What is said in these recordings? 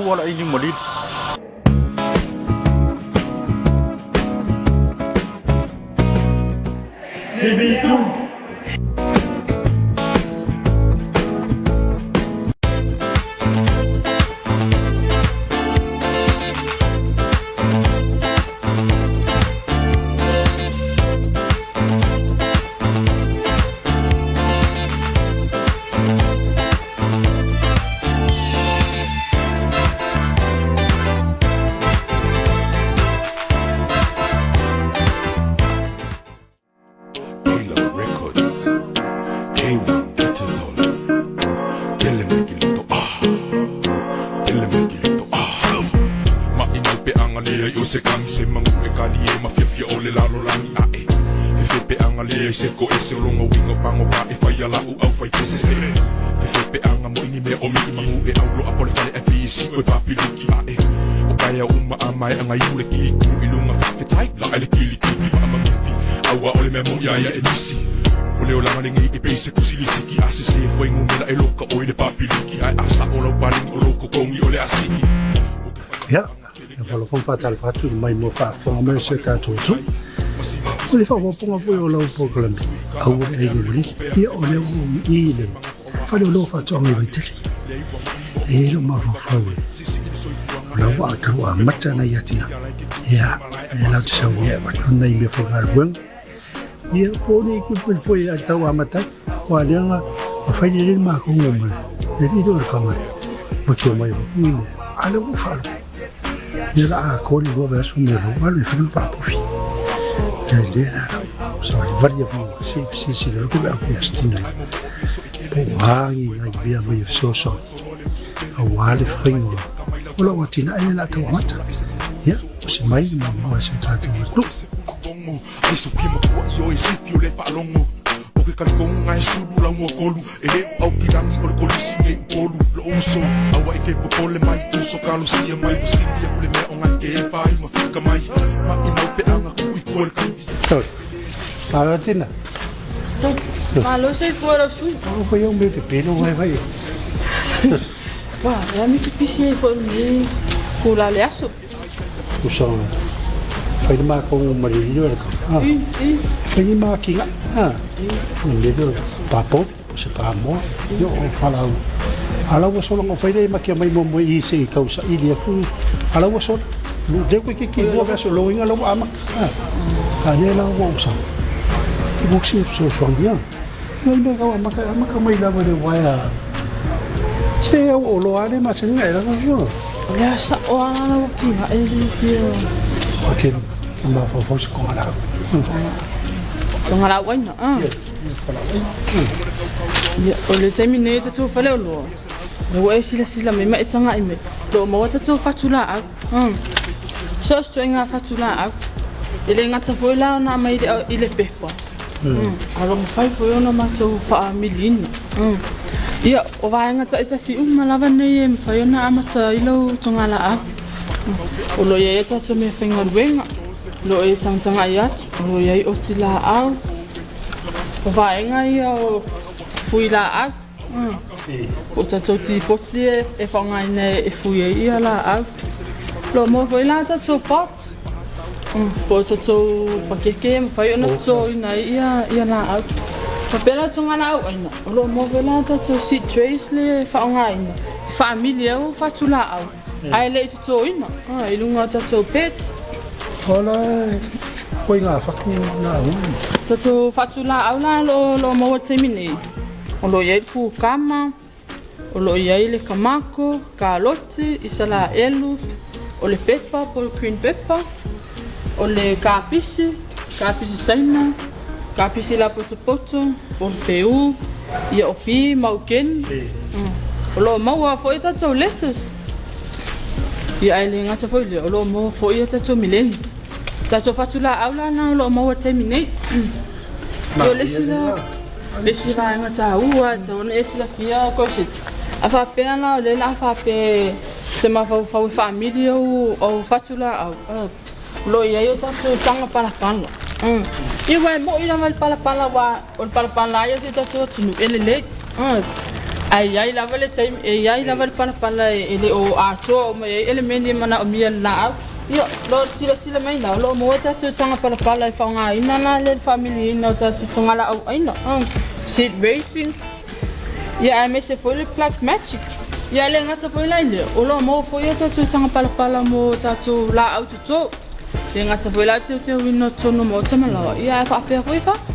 ua le ai niu malili. TV2. Kalo Records K1 Kitazolo Kele Mekilito Ah Kele Mekilito Ah Ma i mau pe anga lea i o se kangi se mangu e kali e ma fiafia o le lalo langi a e Fefe pe anga lea i se ko e se o longa winga pango pa e whai ala u au whai pese se Fefe pe anga mo ini mea o miki mangu e au lo apo le fale e pisi o e papiliki a e O kai au uma a mai anga iu le ki ku i lunga whawhetai la ele kili kiki wha mangifi Aua o le mea mo ia ia e nisi O leo langa le ngei e peise kusilisiki A se se fue ngumela e loka o i le papiliki Ai asa o lau palingi o loko kongi o le asiki Ia, e faalofo ma faatalofa atu i le maimoa faafofoga mai o si o tatou atunuu. O le faaopoopoga foi o lau polokalame, aua le ai le lelei. Ia, o lea ua ou i i le fale o lou faatoaga i Vaitele. E i ai lou mafaufau e, o la ua tau amata nai atinae. Ia, e latou te sau ai e avatu nai mea faigaluega. Ia, po o ni equipment foi e tau amata ai. Aua lea na fai lelei le makou ma le alii lea o le kanga ma kia mai au i le a lea ua ou faalogo. Ia la atoa le lua vaiaso ma lou alu e fai le papofi. Ia lea la lau savalivali atu se i fesilisili atu pe au ia Stina po o a ni nai mea mai e fesoasoani aua le faiga o lau atinae lea o le a tau amata. Ia, o se mai le mamoe a si o tatou atunuu. Ai Sofia matua i o e sifi o le faalogo O ke kalikonga e sulu lau mua kolu E le o au kilagi o le kolisi nei upolu Lo uso aua i ke popole mai Uso kalosia mai Wasili aku le mea o ngai ke e fai ma fika mai Ma i mau peanga ku i kua le kai Sorry. Malo tina. Malo soifua lau sui. O ko iau me pepelo vai vai. Wa, e ami te pisi ai foi nei ku la le aso. Usa fai le makou ma le lilo le ka. Fai ni makinga. Le lilo papo se pa mo. Yo o falau. Ala ua sola ngo fai le makia mai mo mo i se i kau sa ili aku. Ala ua sola. Lu de ko ke ki lua verso lo inga lo ama. A le la ua usa. Ki mo si so so ngia. Ngai me kau amaka amaka mai lava le waea. Se au o loa le ma se ngai la so. O le asa o ana na waki nga e le pia. O ke ke ma fo fo se konga la. Konga la waina. Ah. Ia, o le taimi nei te tō whale o loa. Me ua e silasila mai ma e tanga i me. Lo maua te tō whatu la au. So so ngā whatu la au. E le ngata foi la ona mai i le pepa. A lo mafai foi ona matou faamiliina. Ia, o vaega taitasi uma lava nei e mafai ona amata ai lau togalaau. O lo o i ai a tatou meafaigaluega, o lo o e tagatagai atu, o lo o i ai oti laau. O vaega ia o fui laau. O tatou tipoti e faaaogaina e fui ai ia laau. O lo o maua foi la tatou pots. Po o tatou pakeke e mafai ona totoina ai ia laau. Faapea la toga laau aina, o lo o maua foi la tatou seed trays le faaaogaina e faamili ai o fatu laau ae le i totoina i luga o tatou beds. Ola koe ngā whatu laau. Tatou fatu laau la o lo o maua i le taimi nei, o lo o i ai le pukama, O lo o i ai le kamako, kaloti, isalaelu, o le pepa po o le green pepper, o le kapisi, kapisi saina, kapisi lapotopoto, po o le peu, ia o pi ma ukeni. O lo o maua foi tatou lettuce. Ia ae le gata foi lea, o lo o maua foi a tatou mileni. Tatou fatulaau la na o lo o maua i le taimi nei. O le isi la, le isi vaega taua e tatau ona e silafia Kositi, a faapea la o lea o le a faapea e te mafaufau e faamili ou fatulaau, o lo o i ai o tatou taga palapala. Ia aua e moni lava le palapala aua o le palapala lava ia o si o tatou atunuu e lelei. Ae i ai lava le taimi, e i ai lava le palapala e le o atoa uma i ai elemeni e manaomia e le laau. Ia, o lo o silasila mai la, o lo o maua tatou taga palapala e faaaogaina la le faamiliina o tatou tagalaau aina, seed raising, ia aemaise foi le black magic. Ia e le gata foi la i lea, o lo o maua foi a tatou taga palapala mo tatou laau toto. E le gata foi la i le teuteuina o totonu o maota ma laoa, ia ae faapea foi fafo.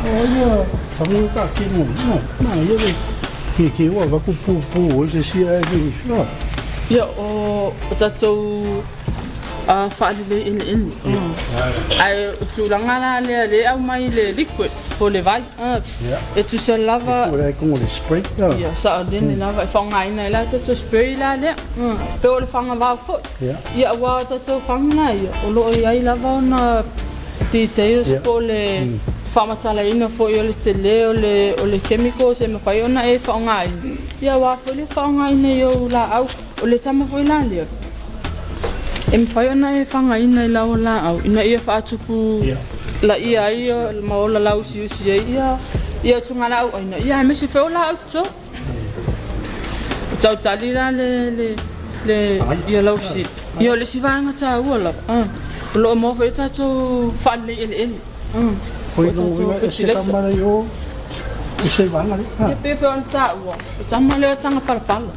O ia fanua ka kino no ma ia le ke ke ua va ku pu pu o se sia e ni no. Ia o o tatou a faalelei eleele. Ae o tulaga la lea le aumai le liquid po le vai. E tusa lava. O le kongo le spray. Ia saolele lava e faaaogaina ai la tatou spray la lea. Pe o le fagavao foi. Ia aua o tatou faga la ia o lo o i ai lava ona details po o le faamatalaina foi o le tele o le o le chemicals e mafai ona e faaaogaina. Ia aua foi le faaaogaina i ou laau. O le tama foi la lea e mafai ona e fagaina i lau laau ina ia faatupu laia ai ma ola lauusiusi ai ia ia tugalaau aina ia aemaise foi o laau toto. O tautali la le le le ia lausi. Ia o le isi vaega taua lava. O lo o maua foi tatou faalelei eleele. O tatou fertilizer. Ia pei foi ona taua, o tama lea o taga palapala.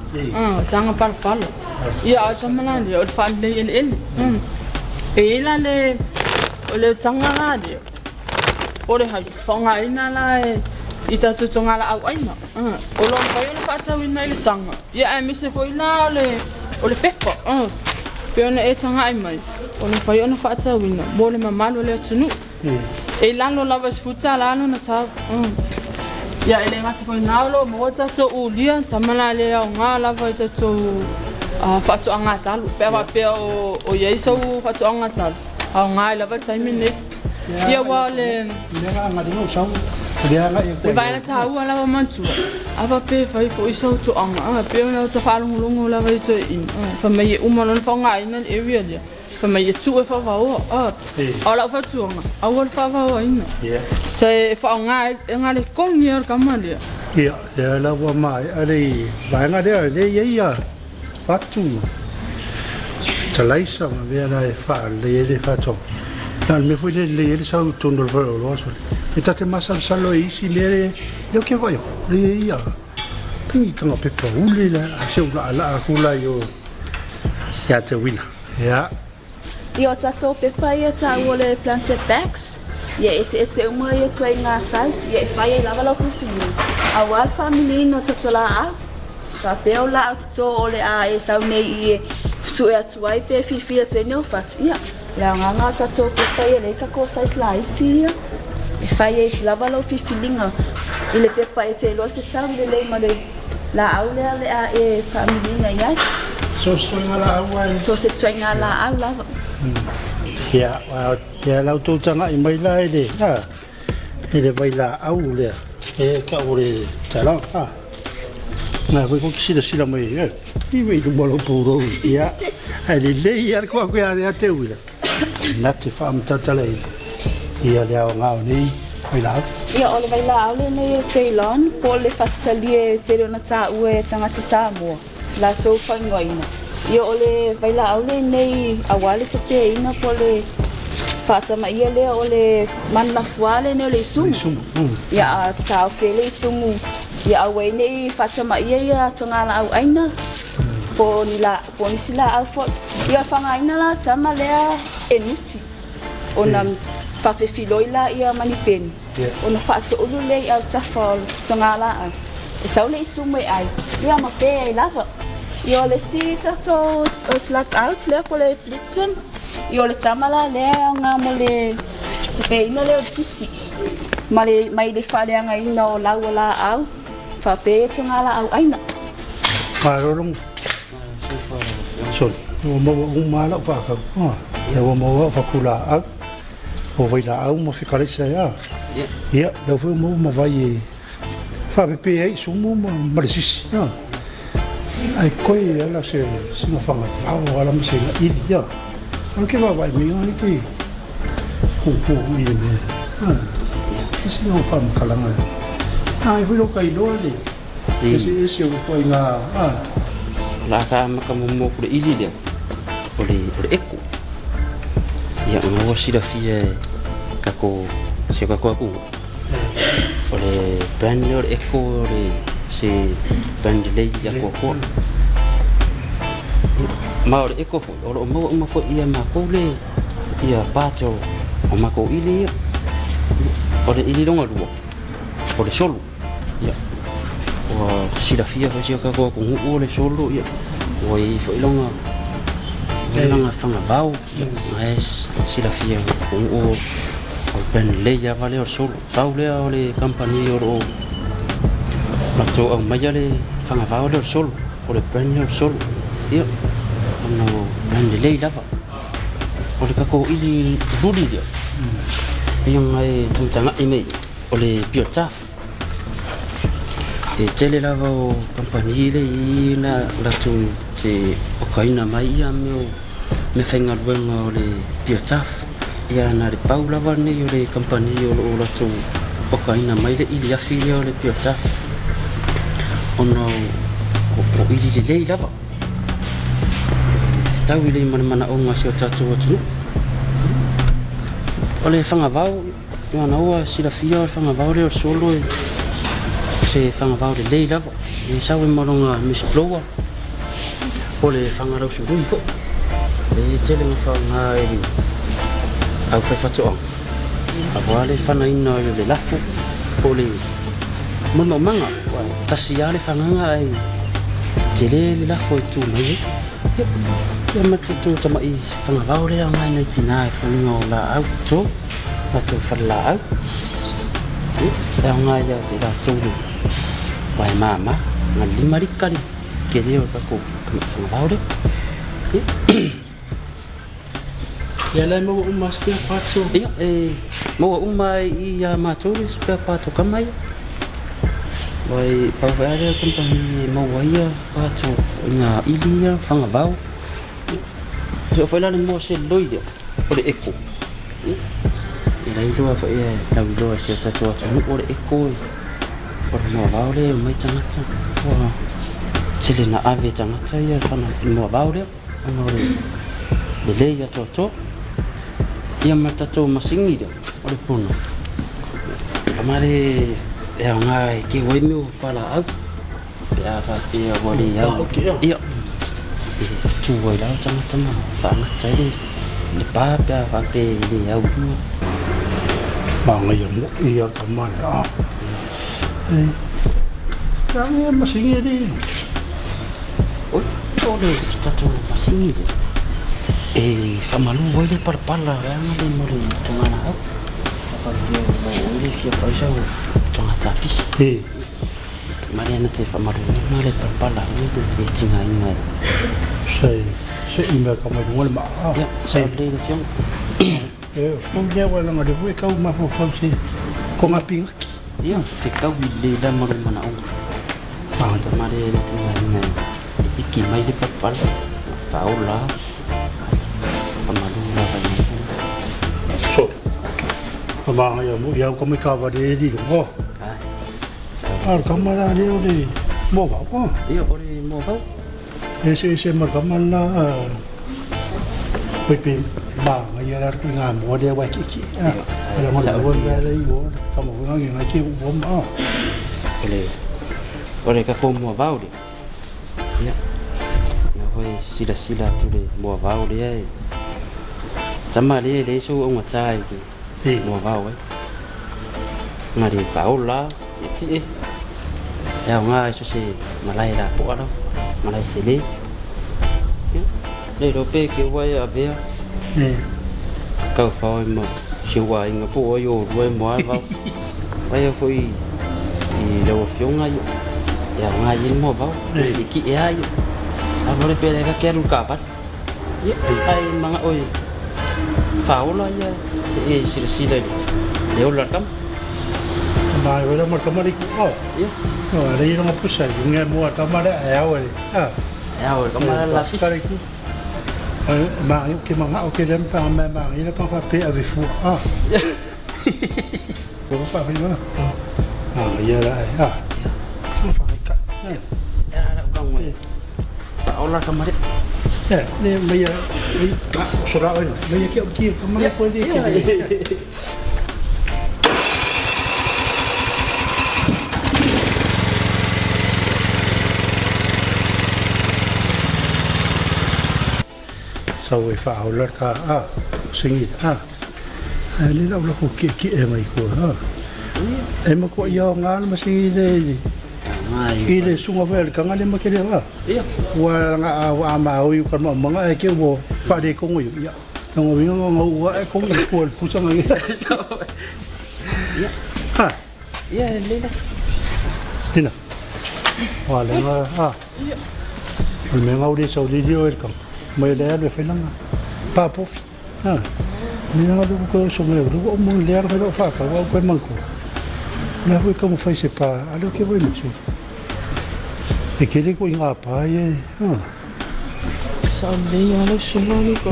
O taga palapala. Ia a o tama la lea o le faalelei eleele. E i ai la le o le taga la lea o le hai faaaogaina la e i tatou togalaau aina. O lo o mafai ona faatauina i le taga, ia aemaise foi la o le o le pepa. Pei ona e tagai mai, o lo o mafai ona faatauina mo le mamalu o le atunuu. E i lalo lava i $10 lona tau. Ia e le gata foi i lena o lo o maua tatou ulia, tama la le aoga lava i tatou faatoaga talo. Pe a faapea o i ai sau faatoaga talo, aoga ai lava le taimi lenei. Ia aua o le le vaega taua lava manatua, a faapea e fai foi sau toaga, pei ona ota faalogologo lava i toeaiina, fai mai e uma loa ona faaaogaina le area lea, Fai mai e tuu e faavaoa. A o lau fautuaga, aua le faavaoaina. Se e faaaoga ai e gale kogi ai o le tama lea. Ia, lea la ua maea le vaega lea, lea e i ai a fatu ma talaisa ma mea la e faalelei ai le faatoaga. Na o le mea foi lea e lelei ai le sau i totonu o le faleoloa sole. E ta te masalosalo ai i isi mea lea ou te vaai atu, lea e i ai a pei taga pepa uli la, a se u laalaa atu la i o ia te uila. Ia. Ia o tatou pepa ia taua o le planted bags, ia eseese uma ia ituaiga size, ia e fai ai lava lau filifiliga aua le faamiliina o tatou laau. Faapea o laau toto o le a e sau nei i e sue atu ai pe filifili atu ai nei o fatu, ia le aogaga o tatou pepa ia lea tatou size laiti ia e fai ai lava lau filifiliga i le pepa e te iloa e fetaui lelei ma le Laau lea o le a e faamiliina i ai. So se tuaiga laau ai. So se tuaiga laau lava. Ia, ia la outou taga'i mai la i le, a, i le vailaau lea, e tau o le talao, a. Na foi ko silasila mai, e, i wei luma o lou purou, ia, ae lelei lava le koa ia ia te uila. Na te faamatala i ia le aoga o nei vailaau. Ia, o le vailaau lenei e Ceylon, po o le fatutalie e tele ona taua e tagata Samoa, latou faaigoaina. Ia, o le vailaau lenei aua le tapeaina po o le faatamaia lea o le manulafua lenei o le isumu. Ia, a taofi ai le isumu, ia aua ai ne i faatamaia ia togalaau aina po o ni Po o nisi laau foi. Ia o le faagaina la tama lea e nuti ona faafefiloi la ia ma ni peni ona faatoulu lea i autafa o le togalaau e sau le isumu e ai ia ma pe ai lava. Ia o le isi tatou slug out lea po o le blitzen ia o le tama la lea e aoga mo le tapeaina lea o le sisi ma le mai le faaleagaina o lau o laau faapea ia togalaau aina. Malolo. Sole, ua maua uma lava lau faakau. Lea ua maua au fakulaau, o vailaau ma fekalaisa ea. Ia, lea foi ua maua ma vai e faapepe ai isumu ma le sisi. Ae koe ala se sina fagavao ala ma se ili. Ia, ala ke vaavaai mai ai ke pupū i le mea. Sina o faamatalaga. Ai foi lo ka iloa le eseese o ituaiga a. O le a faamaka muamua atu le ili lea o le o le eko. Ia ona ua silafia e tatou si o tatou atunuu o le brand lea o le eko o le se brand lelei atoatoa. Ma o le eko foi o lo o maua uma foi ia matou le ia part o matou ili ia. O le ili lona lua o le solo. Ia, ua silafia foi si o tatou atunuu o le solo, ia, ua i ai foi lona, lona fagavao, ia, na e silafia e le atunuu o le brand lelei lava lea o le solo. Pau lea o le kamupani o lo o latou aumaia le fagavao lea o le solo, o le brand lea o le solo, ia, ona o brand lelei lava. O le tatou ili luli lea, pei ona e tagatagai mai o le pure turf. E tele lava o kamupani lea e i ai na latou te okaina mai ia mea o meafaigaluega o le pure turf. Ia na o le pau lava lenei o le kamupani o lo o latou okaina mai le ili afi lea o le pure turf ona o ili lelei lava. E tau i le ma le manaoga o si o tatou atunuu. O le fagavao, ia na ua silafia o le fagavao lea o le solo e se fagavao lelei lava. E sau ai ma lona mist blower, o le fagalausului foi. E tele na faaaoga e le aufaifaatoaga aua le fanaina o le lafo po o le maumaumaga. Tasi lava le fagaga ae tele le lafo e tu mai ai. Ia ma te tū tama'i fagavao lea ngai nai tinā e fuiga o laau to, latou fale laau. Ia, e aoga ia te latou le wae māmā, nga lima lika le tele o le tatou tama'i fagavao lea. Ia la e maua uma spare parts o. Ia, e maua uma ai i iā matou le spare part o kama ia. Wai, pau foi lea o le company e maua ai ia parts o ngā ili ia, fagavao. E oo foi la le moa seluloi lea, o le eco. E lailoa foi e lauiloa i si o tatou atunuu o le eco e o le moavao lea e omai tagata. Ua tele na ave e tagata ia le moavao lea ona o le lelei atoatoa. Ia ma le tatou masini lea o le pono. Tama le e aoga e keu ai mea o palaau. Pe a faapea ua le au, ia, e tu ai lava tagata ma faagata ai le pa pe a faapea e le au i luga. Manaia moi ia tama le a. E, ia masini e le. Oi, o le tatou masini lea, e faamalu ai le palapala leaga le mo le togalaau. A faapea ua oo ai le fia fai sau tagata pisi. E. Mare ana te whamaruuna le palapala ui le tigaina e. Se se i mea ka mai lunga le maa. Ia, sa le le fionga. E, o nia wa langa le fue kau mafofau se ko ngā pingaki. Ia, fekau i le la ma lo manaonga. Ta mare le tigaina e piki mai le palapala. Whaola. Whamaruuna vai mai. So, Whamāngai mo iau ka mai ka ware e riro. Oh. A le kama la lea o le moavao. Oh. Ia, o le moavao. Eseese ma le kama la koe pe māngai ala atu i ngā moa lea wai kiki. A le ngona moa lea lea i o le kama ngā ngai ke ua ma. O le, o le kako moavao lea. Ia, na hoi silasila atu le moavao lea e. Tama lea e le sou augata i le moavao ai. Nga le faaola, tietie. E aoga i so se malae lapoa lava, malae tele. Ia, le iloa pe ke ua e avea. Tau fao ai ma si ou aiga po o ai o olua e moa le vao. Aia foi i lau afioga ia, e aoga i ai le moavao, e ki'e a ia. Alu ale pe le ka ke alu i le kaavale. Ia, ae mana'o e faaola ia se e silasila i le ola o le tama. Mai wera ma tama le ku o. Ia. No, le ira pusa i ngai mua tama le e au e. Ah. E ao e kama la la fis. Ku. Ma i ke manga o ke lem pa ma ma i le pa pa pe ave fu. Ah. Ko pa pa. Ia la e. Ah. Whakaika. Ia la ka ngoi. Whaola ka mare. Ia, le mai a sora oi. Mai ki au ki ka mare ko le ki. Sau e whaola ka a singi a. A le lau la ko ki ki e mai ko ha. E ma ko ia ngā ma singi le i le sunga whea le kanga le ma ke le ha. Ua nga a wa ma o yu ka ma manga e ke wo fa le kongo yu. Ia. Nga winga nga ua e kongo yu ko le pusa nga. Ia. Ha. Ia le la. Tina. Wa le nga ha. O le mea ngau le sau le lio e le kanga. Mai le alu e whailanga. Pa pofi. Ha. Ni nga lu ko so me lu o mo le alu whailanga whaka wa koe manko. Na hui ka mo whai se pa alu ke wai mo E kele ko i ngā pā e. Ha. Sa le ia lau susuga liko.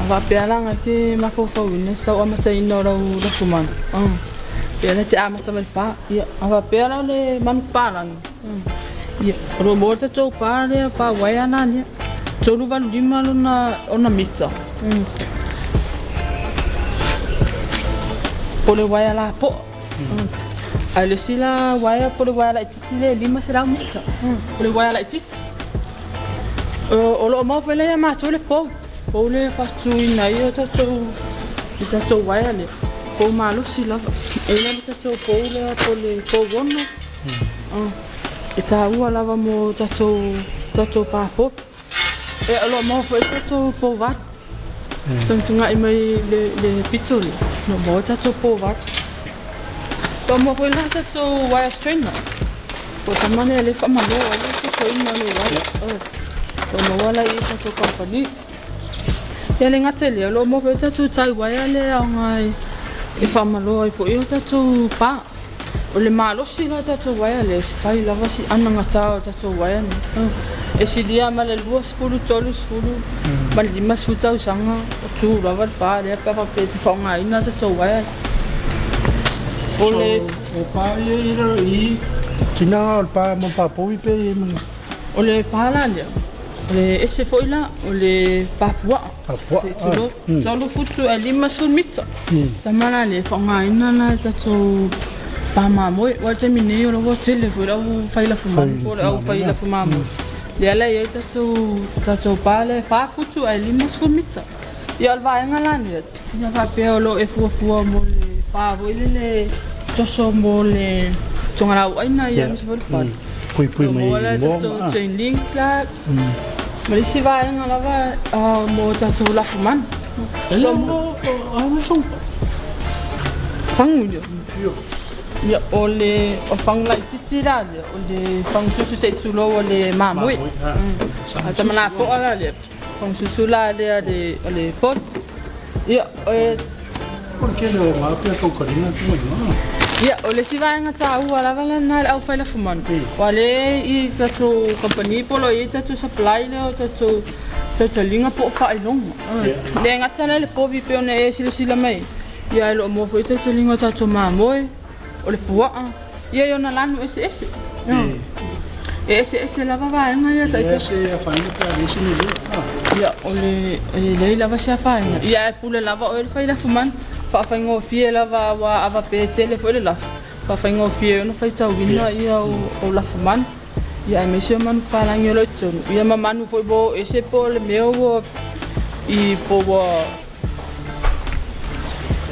A faapea la te mafaufauina se tau amataina o lau lafumanu. Ia la te amata mai pa. Ia a faapea la le manu palagi. Ia o lo maua le tatou pa lea pa uaea na lea. 385 lona ona mita. Po le uaea lapoa. Ae le isi la uaea po le uaea laitiiti lea e 500 mita. O le uaea laitiiti. O loo maua foi la ia matou le pou. Pou lea e faatuina ai o tatou le tatou uaea lea. Pou malosi lava. E i ai le tatou pou lea po le pou ono. E taua lava mo tatou tatou papopi. E o loo maua foi le tatou pou valu. Tagatagai mai le le pito lea. O loo maua tatou pou valu. O loo maua foi la tatou wire strainer. Po o tama lea lea e faamalo ai le tosoina o le uaea. O loo maua la i i tatou kamupani. Ia le gata i lea, o loo maua foi tatou tai uaea lea aoga e faamalo ai foi o tatou pa. O le malosi la o tatou uaea lea, e fai lava si anagata o tatou uaea nei. E silia ma le 20, 30 ma le 50 tausaga o tu lava le pa lea pe a faapea e te faaaogaina tatou uaea. O le O pa ia i raro i tina o le pa mo pa povi pe i mana. O le pa la lea, o le ese foi la, o le pa puaa. Pa puaa. Se tulou, 3 futu ae 50 mita. Tama la lea e faaaogaina la e tatou pa mamoe. Aua o le taimi nei o la ua tele foi le au fai lafumanu po o le au fai lafu mamoe. Lea la e i ai tatou tatou pa lea e 4 futu ae 50 mita. Ia o le vaega la lea, ia faapea o lo o e fuafua mo le pa foi lele toso mo le togalauaina ia aemaise foi le fale. Puipui mai Maua la moa tatou ma. chain link la ma le isi vaega lava mo tatou lafumanu. Ele mo ana song. Fagu ia. Ia o le o fagu laitiiti la lea, o le fagu susu se i tulou o le mamoe. A tama lapoa la lea, fagu susu la lea o le poto. Ia e O le kele o ngā pea kau karinga tu mai ngā. Ia, o le isi vaega taua lava lena i le aufai lafumanu, aua lea e i tatou kamupani po o lo o i ai tatou supply lea o tatou tautaliga po o faailoga. E le gata la i le povi e pei ona e silasila mai ai, ia ae o lo o maua foi tautaliga o tatou mamoe, o le puaa, ia i ona lanu eseese. E eseese lava vaega ia taitasi. E se afaina pe a le isi ni lea. Ia, o le e leai lava se afaina. Ia ae pule lava oe le fai lafumanu. Faafaigofie lava aua a faapea e tele foi le lafo, faafaigofie ai ona faitauina ia o lafumanu. Ia aemaise o manu papalagi o lo o i totonu. Ia ma manu foi ua oo ese po o le mea ua i po ua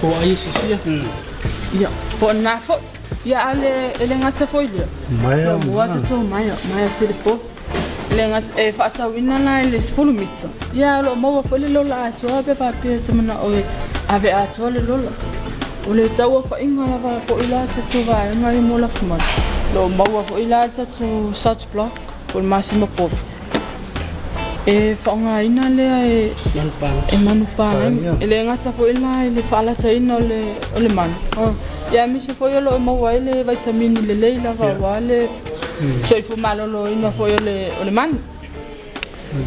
Po o ai e sisia. Ia, po o lena foi. Ia a le e le gata foi lea. Maea. Ua tatou maea, maea se le po. E le gata e faatauina la i le 10 mita. Ia o lo o maua foi le lola atoa pe faapea e te manao e ave atoa le lola. O le tauaofaiga lava foi la tatou vaega ia mo lafumanu. O lo o maua foi la tatou salt block po o le masima povi. E faaaogaina lea e e manupalagi. E le gata foi la i le faalataina o le o le manu. Ia aemaise foi o lo o maua ai le vaitamini lelei lava aua le soifua maloloina foi o le o le manu.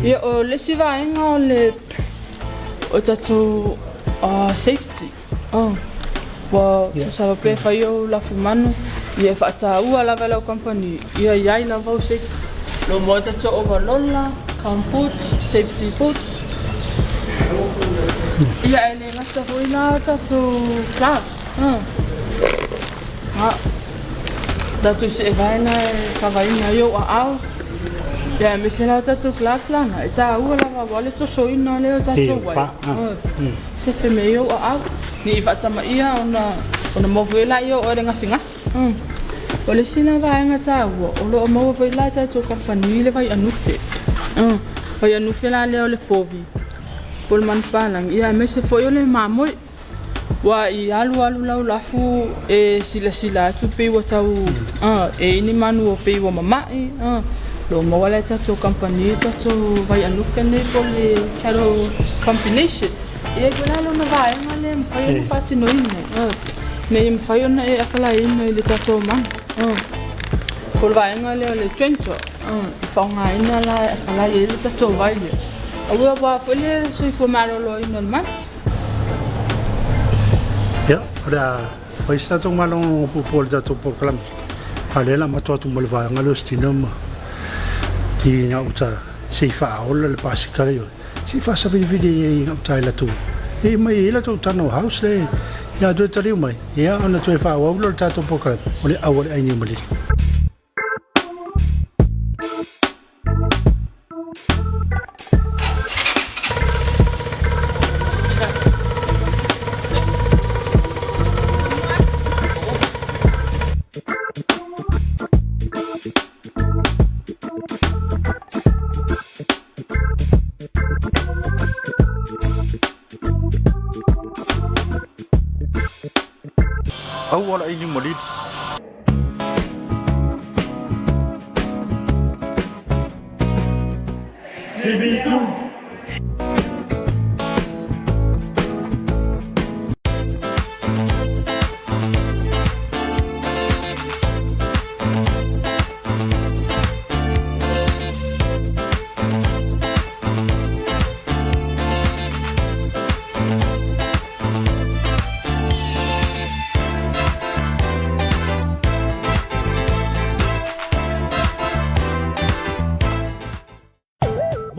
Ia o le isi vaega o le o tatou safety. Ua tusa lava pe fai ou lafumanu. Ia e faatāua lava e lau kamupani, ia i ai lava au safety. O lo o maua tatou ovalola, gumboots, safety boots. Ia e le gata foi la tatou gloves. Ha. Tatou seevae la e kavaina ai ou aao. Ia aemaise la tatou gloves lana, e tāua lava aua le tosoina lea o tatou ai. Sefe mai ai ou aao. Ne i faatamaia ona ona maua foi laia o oe le gasegase. O le isi la vaega taua, o lo o maua foi la e tatou kamupani le vaianufe. Vaianufe la lea o le povi po o le manupapalagi, ia aemaise foi o le mamoe. Ua i alualu lau lafu e silasila atu pei ua tau e i ai ni manu pei ua mama'i. O lo o maua la e tatou kamupani tatou vaianufe nei po o le cattle combination. E i ai foi la lona vaega lea e mafai ona faatinoina ina ia mafai ona e apalaiina i le tatou manu. Po o le vaega lea o le trencher e faaaogaina la e apalai ai le tatou vai lea. Aua foi le soifua maloloina o le manu. Ia, o le a fai se tatou malologa puupuu o le tatou polokalame. A o lea o le a matou atu ma le vaega lea o Stina ma i gauta se i faaola le pasika lea i o. Se i faasavilivili i gauta i latou e mai ai latou tunnel house lea ia toe taliu mai, ia ona toe faaauau lea o le tatou polokalame o le auale ai Niumalili. Aua la ini malili. TV2.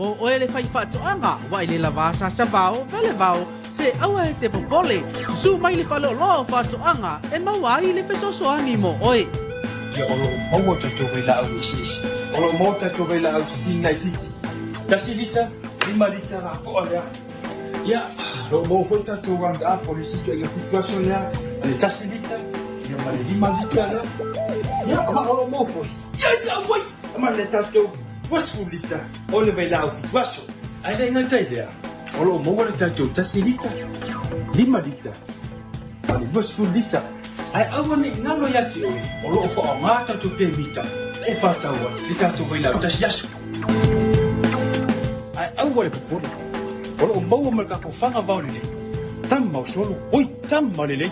Mo oe le fai faatoaga, ua i le lava sasavao, velevao, se aua e te popole, susu mai le faleoloa o faatoaga e maua ai le fesoasoani mo oe. Ia o lo o maua tatou vailaau eseese. O lo o maua tatou vailaau sitini laitiiti, 1 lita, 5 lita lapoa lea. Ia, o lo o maua foi tatou round up o le isi ituaiga 7 aso lea, le 1 lita, ia ma le 5 lita lea. Ia, ma o lo o maua foi, ia, ia, wait! Ma le tatou 20 lita o le vailaau 7 aso. Ae le gata i lea, o lo o maua le tatou 1 lita, 5 lita, ma le 20 lita. Ae aua ne i galo ia te oe, o lo o faaaoga tatou pemita e faatau ai le tatou vailaau tasi aso. Ae aua le popole, o lo o maua ma le tatou faga vao lelei, tama o solo, oi, tama lelei.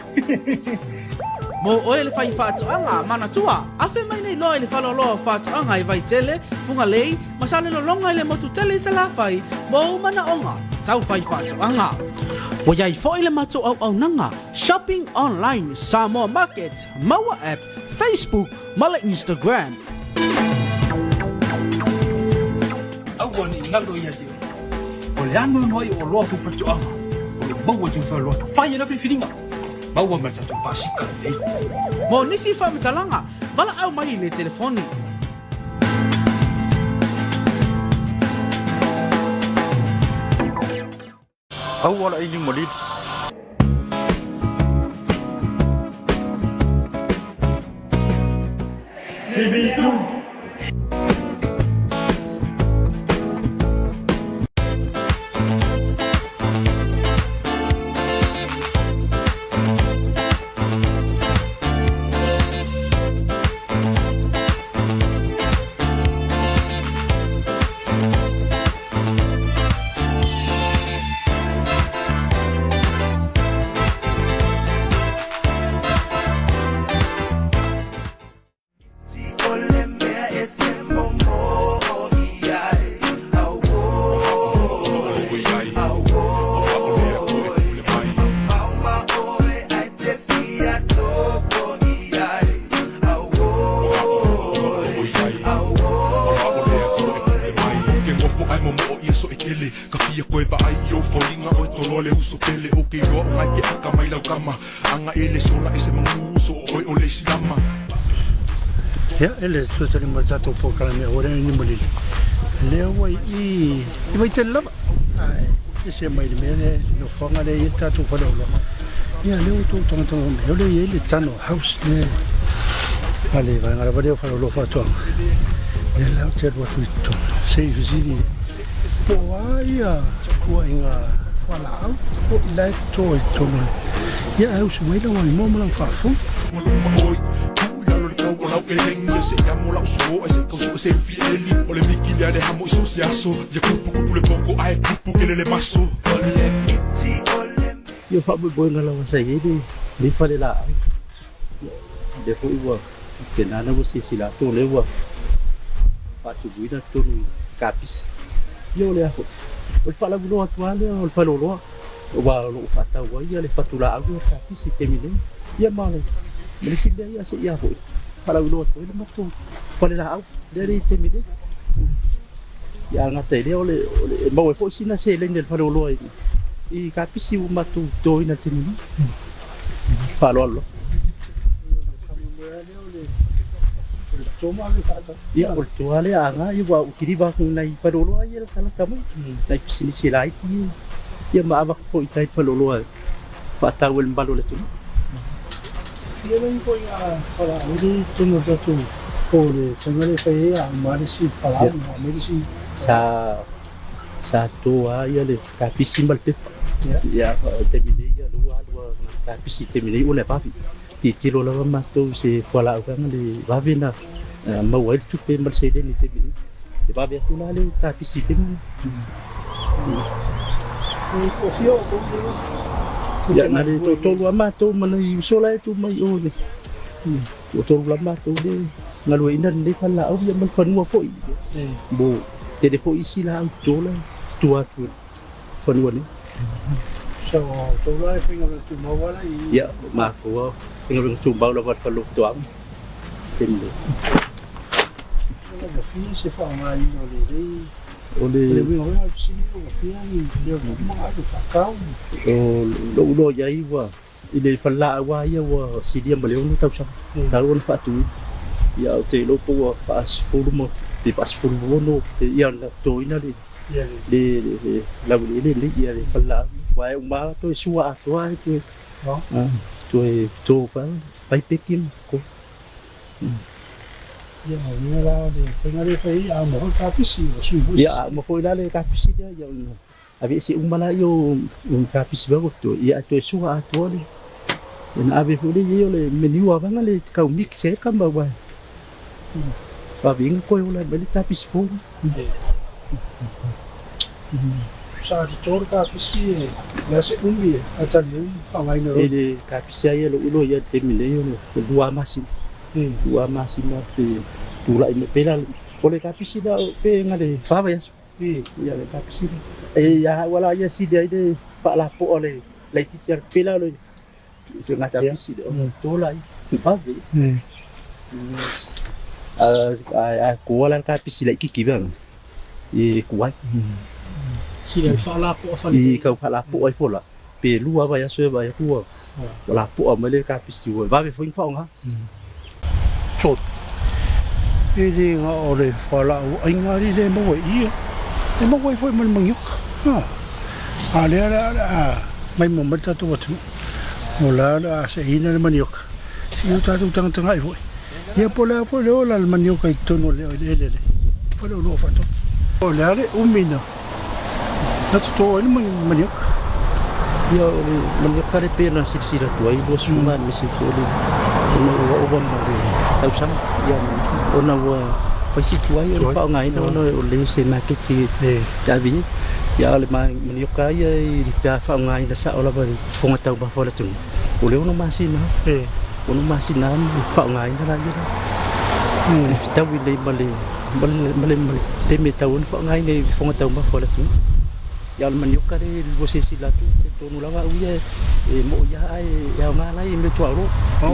Mo oe le fai faatoaga, manatua, afe mai nei loa i le faleoloa o faatoaga i Vaitele, Fugalei, ma Salelologa i le motu tele i Salafai mo ou manaoga tau fai faatoaga. Ua i ai foi le matou auaunaga Shopping Online Samoa Market, Maua App, Facebook ma le Instagram. Aua ne i galo ia te oe. O le anoano ai o oloa faifatoaga o lo o maua i tou faleoloa. Fai e lau filifiliga. Maua ma le tatou pasika lelei. Mo nisi faamatalaga, valaau mai i le telefoni. Aua la ini malili. TV2. Nofo ae momoo i aso e tele. Ka fia koe vaai i ou foliga oe toloa le uso pele. Ou te iloa o ngai ke aka mai lau kama. Aga e le sola e se magū uso o oe o le isi lama. Ia, e le tuatali ma le tatou polokalame aua le ni malili. Lea ua i i Vaitele lava. Ae ese mai le mea lea, le nofoaga lea e i ai le tatou faleoloa. Ia, lea ua outou tagataga mai, o lea e i ai le Tano House lea a le vaega lava lea o Faleoloa Faatoaga. Lea la ou te alu atu i totonu se i fesili po o a ia ituaiga fualaau foi la e toto i totonu o le. Ia, ae usu mai lau animoa ma lau faafofoga. Ia o faamoemoega lava sa i ai lenei falelaau. Ia, lea foi ua faapena ona ua silasila atu o lea ua faatumuina totonu i kapisi. Ia o le a foi, o le faalauiloa atu lava lea o le faleoloa, aua o lo o faatau ai le fatulaau lea o le kapisi i le taimi nei. Ia ma le isi mea ia se i a foi, faalauiloa atu ai le matou falelaau lea e i le taimi nei. Ia a gata i lea o le e maua ai foi sina seleni a le faleoloa i kapisi ua matou totoina i le taimi nei. Faaaloalo lava. Ia, o le toa lea a ga ia ua ou kiliva atu i nai faleoloa ia e latalata mai, nai pisinisi laiti ia, ia ma avatu foi i tai faleoloa e faatau ai i le mamalu o le atunuu. Ia le ituaiga fualaau lea i totonu o le tatou po o le faiga lea e fai ai a uma lava le isi fualaau ma aumai le isi. Sa sa toa lava le kapisi ma le pepa. Ia, o le taimi nei ia lua lua kapisi i le taimi nei ua le vave. Tilotilo lava matou i se fualaau vaega le vave na maua ai le tupe ma le seleni i le taimi nei. E vave atu la le kapisi i le taimi nei. Ia, na le toatolu lava matou ma nai uso la e tu mai i o. Toatolu lava matou le galueaiina lenei falelaau ia ma le fanua foi. Mo tele foi isi laau toto la i tua atu o le fanua nei. So, tou la e faigaluega tumau lava la i... Ia, o matou lava faigaluega tumau lava i le fale o faatoaga i le taimi nei. Ua fia se faaaogaina o lenei O le uiga o le fesili po ua fia ni leo ma alu faatau. O lou iloa i ai ua i le falelaau lava ia ua silia ma le 6 tausaga talu ona faatuina. Ia ou te iloa po ua faasefulu ma pe faasefulu ono ia ona totoina le le laueleele lenei ia le falelaau. Aua e uma lava toe sua atoa ae toe toe toto paipeki ma toto. Ia, o uiga la o le faiga lea e fai ai, a uma foi le kapisi, ua sui foi se isi. Ia, a uma foi la le kapisi lea, ia ona aveese uma lea o kapisi foi ua totoe, ia ae toe sua atoa lea. Ia ona ave foi lea i ai o le menu lava le tau mix ai le kama aua e vave ina toe ola mai le kapisi fou. Sa toto le kapisi e le a se umi e faatali ai ma faaaogaina loa. E le kapisi lava ia lou iloa i ai i le taimi nei o le 2 masina. 2 masina pe tulai mai pe la o le kapisi la pe na le 4 vaiaso. Ia le kapisi la. E ia au la ia sili ai le faalapoa le laitiiti atu pe la o le ituaiga kapisi lea o le toto la ia vave. A koa la le kapisi laitiiti vea e kuai. Sili ai faalapoa fale. I kau faalapoa ifo la pe 2 vaiaso e vaai atu ua lapoa mai le kapisi ua vave foi ona faaaoga. 3. E le na o le fualaau aiga alii lea e maua i i, e maua ai foi ma le manioka. A o lea la o le a maimoa mai le tatou atunuu, o la o le a seiina le manioka, se i o tatou tagatagai foi. Ia po o le a foi le ola o le manioka i totonu o le eleele le fale o lo o faatonu. O le a le umi na toto ai le manioka? Ia o le manioka le pei ona silasila atu ai 20 aemaise foi o le ona ua ova ma le tausaga ia ona ua fai si tuai o le faaaogaina ona o le se maketi e ave i ai. Ia a o le manioka ia i pe a faaaogaina sao lava i fofoga taumafa o le atunuu o le 6 masina. 6 masina lava faaaogaina la ia e fetaui lelei ma le ma le ma le taimi e tatau ai ona faaaogaina i fofoga taumafa o le atunuu. Ia o le manioka lea e lua silasila atu talitonu lava au ia e mo'i lava ae e aoga la i mea tuaolo. O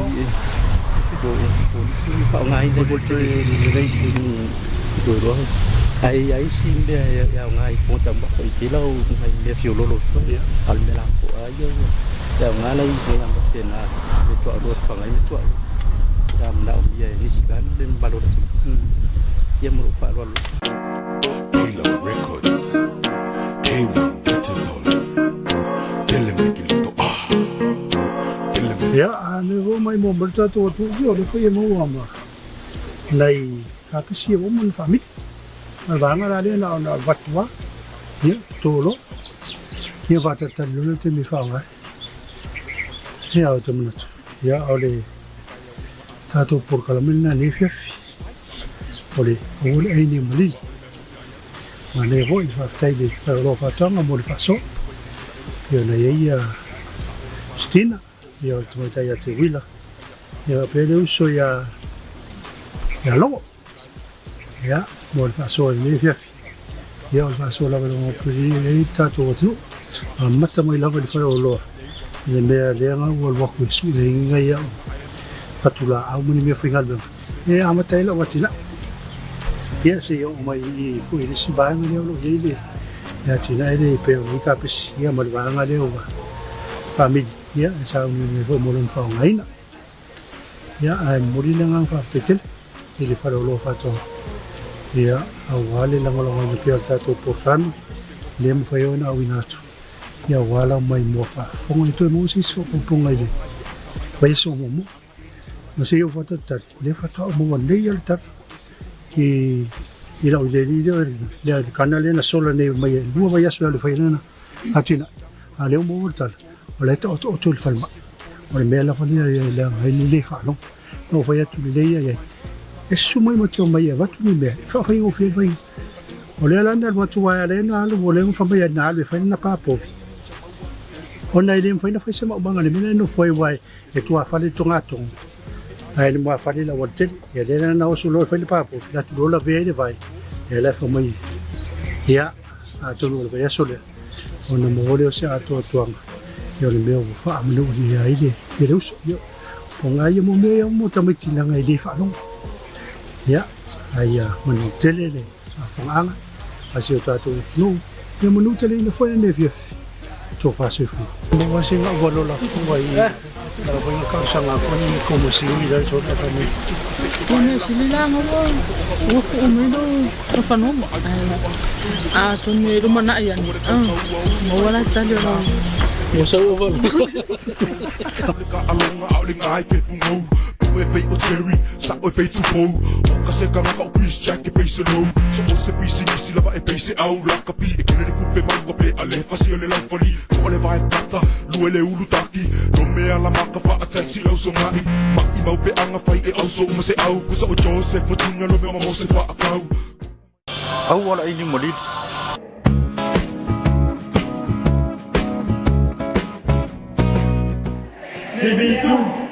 nisi faaaogaina i le lelei toe iloa. Ae i ai isi mea e aoga i fofoga taumafa i tela o nai mea fiololo foi, a o le mea lapoa lava ia ua e aoga nai aga faapena e toalua e fafaga ai ma toalua pe a manaomia e nisi vaega le mamalu o le atunuu. Ia ma lou faaaloalo lava. Kalo Records K1 Records Pele mai ke lito ah Pele mai Ia, a ne ua mai mo mai le tatou atunuu ia o lea foi e maua ma nai kapisi e ua uma ona faamili. O le vaega la lea na ona avatu lava, ia, toto loa, ia faatalitali loa le taimi e faaaoga ai. Ia, ou te manatu, ia, o le tatou polokalame lena i lenei afiafi, o le aua le ai nei malili. Manaia foi, faafetai i le Faleoloa Faatoaga mo le faasoa, pei ona i ai ia Stina, ia o le tamaitai ia Teuila, ia faapea le uso ia Logo. Ia, mo le faasoa i lenei afiafi. Ia, o le faasoa lava i le Monopoly e i ai le tatou atunuu. Amata mai lava i le faleoloa i le mea lea na ua alu atu e sue ai nai au fatulaau ma ni mea faigaluega e amata ai lau atinae. Ia, seia oo mai i foi i le isi vaega lea o lo o i ai le atinae lea e pei ona i ai kapesi, ia ma le vaega lea ua faamili, ia, e sauniuni ai foi mo lona faaaogaina. Ia, ae momoli le agaga faafetai tele i le faleoloa faatoaga, ia, aua le lagolagoina pea o le tatou polokalame, lea e mafai ai ona auina atu, ia, aua lau maimoa faafofoga e toe maua se isi faaopoopoga i le vaiaso o muamua. Ma se i ou faatalitali, o lea faatoa ou maua nei lava le tala i, i lau le alii lea, le kana lea na sola nei mai e lua vaiaso e alu e fai ai lana atinae, a o lea ua maua le tala, o la e taotooto i le falemai. O le mea lava lea e leaga ai le le faalogo. Na ou fai atu lelei ia i ai, e susu mai ma te omai e avatu ni mea e faafaigofie ai le faiga. O lea la na alu atu aua lea na alu, o lea na fai mai na alu e fai lana pa povi, ona e le mafai ona fai se maumaga i le mea la e nofo ai aua e tuafale i le togatogo, ae le muafale i le aualatele. Ia lea la na oso loa e fai le pa povi, alu atu loa lavea ai le vai, ia la e fai mai, ia, atonu o le vaiaso lea, ona maua lea o se atoatoaga ia o le mea ua faamanuia ai le le uso. Ia, o ngā ia mo mea ia mo tamaiti leaga e le faalogo. Ia, ae ia manu tele le faafofogaaga a si o tatou atunuu, ia manu tele ina foi lenei afiafi. Tofa soifua. Maua se ngau walo la fua i la foi nga kau sanga ko ni ko mo si ui la so ta mai. O mea sili la nga ua ua kuu mai lo lo fanua ma a atonu e lumanai ane maua la tali o lau. Ua sau ua valu. Aua le ai niumalili. TV2.